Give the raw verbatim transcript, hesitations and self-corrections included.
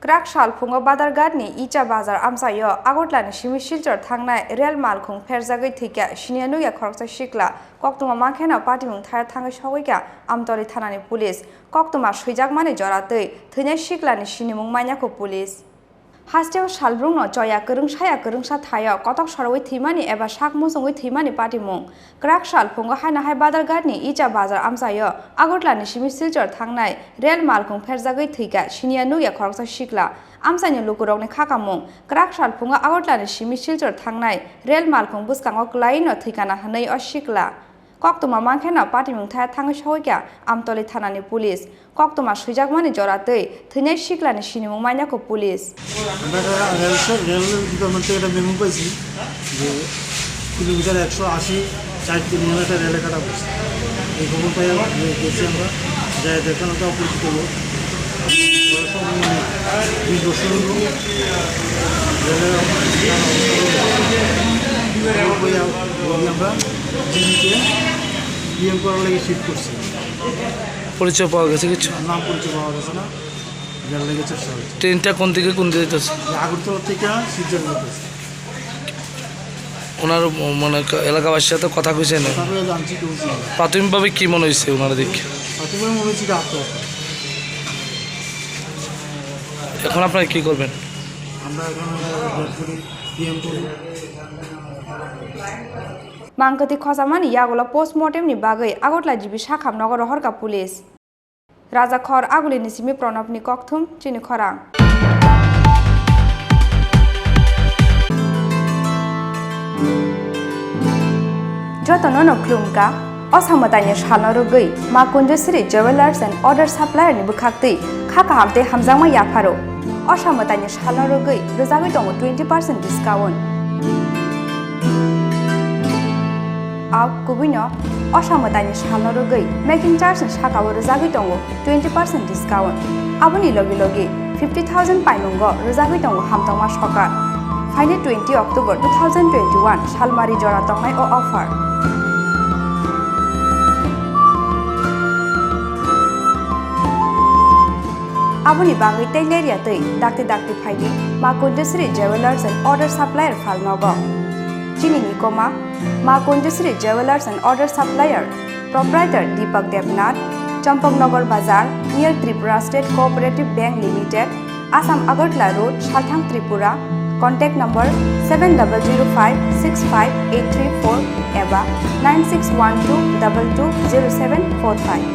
Kwrak sal phungo Badharghat ni Icha Bazar amchaio Agartala ni simi Silchar thangnai rel malkhung pherjagwi thwikha siniya nukya khoroksa sikla. Koktwma mankheno patimung thaya thangwi sogwikha Amtoli thanani police. Koktwma swijakmani jora twi thwinai siklani sinimung manya kho police. Hasteo salbrumno choya kwrwngsaya kwrwngsa thaio kotok sorowi thwimani eba sak muchungwi thwimani patimung. Kwrak sal phungo haino hai Badharghat ni Icha Bazar amchaio Agartala ni simi Silchar thangnai rel malkhung pherjagwi thwikha siniya nukya khoroksa sikla. Amchaini lukurokni khakamung, kwrak sal phungo Agartala ni simi Silchar thangnai rel malkhung bwskango kwlaino thwikana hwnwi o sikla. Koktwma mankheno patimung thaya thangwi sogwikha Amtoli thanani police. Koktwma swijakmani jora twi thwinai siklani sinimung manya kho police. আমরা একটা rail, rail department থেকে একটা মেমো পাইছি যে কিলোমিটার একশো আশি চার তিন নামে একটা রেলে কাটা পড়ছে। এই খবর পাই আমরা গেছি আমরা, যাই দেখলাম একটা অপরিচিত লোক। বয়স বিশ বছর হলো। রেলের অবস্থা, খবর পাই আমরা জিবিকে পিএম করার লাগি শিফট করছি। পরিচয় পাওয়া গেছে কিছু? নাম পরিচয় পাওয়া গেছে না। রেল লেগেছে সব। ট্রেনটা কোন দিকে কোন দিকে যাচ্ছে? আগরতলা থেকে শিলচর যাচ্ছে। ওনার, মানে, এলাকাবাসীর সাথে কথা কইছেন? কথা বলে জানছি, কেউ ছিল না। প্রাথমিকভাবে কি মনে হয়েছে ওনারা দেখে? প্রাথমিকভাবে মনে হচ্ছে এটা আত্মহত্যা। এখন আপনারা কি করবেন? আমরা এখন ডেড বডি পিএম করি। Mangkwtwi khochamani yagulo postmortem ni bagwi Agartala G B Sakham nogo rohorkha police. Rajakhor Aguli ni simi Pranab ni kokthum chini khorang. Jotono no khulumkha, o samwtaini salno rwgwi Ma Kunjasri Jewellers and Other Supplier ni bwkhaktwi kha kaham tei hamjakma yapharo. O samwtaini salno rwgwi rwjagwi tongo twenty percent discount. Au kubuino o samwtaini salno rwgwi making charge ni sakao rwjagwi tongo twenty percent discount. Aboni logi logi fifty thousand paimungo rwjagwi tongo hamtokma sokat. Phaini twenty October two thousand twenty-one salmari jora tongnai o offer. Aboni bagwi tei lerya twi dakti dakti phaidi Ma Kunjasri Jewellers and Other Supplier phalnogo. Chini nikoma Ma Kunjasri Jewellers and Other Supplier, Proprietor Deepak Debnath, Champaknagar Bazar, near Tripura State Cooperative Bank Limited, Assam Agartala Road, Salthang, Tripura. Contact number seven double zero five six five eight three four eba nine six one two double two zero seven four five.